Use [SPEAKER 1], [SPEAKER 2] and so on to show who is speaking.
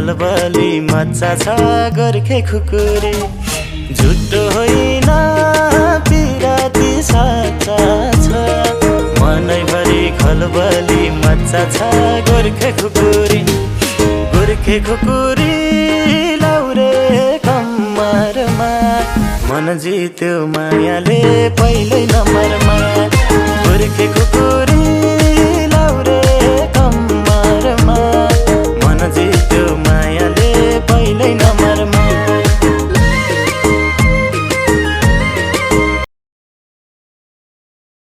[SPEAKER 1] खलबली मच्चा छ गोर्खे खुकुरी झुटो होइन पिराती साचा छ मनैभरि खलबली मच्चा छ गोर्खे खुकुरी लाउरे कम्मरमा मन जित्यो मायाले पहिल्यै नम्बरमा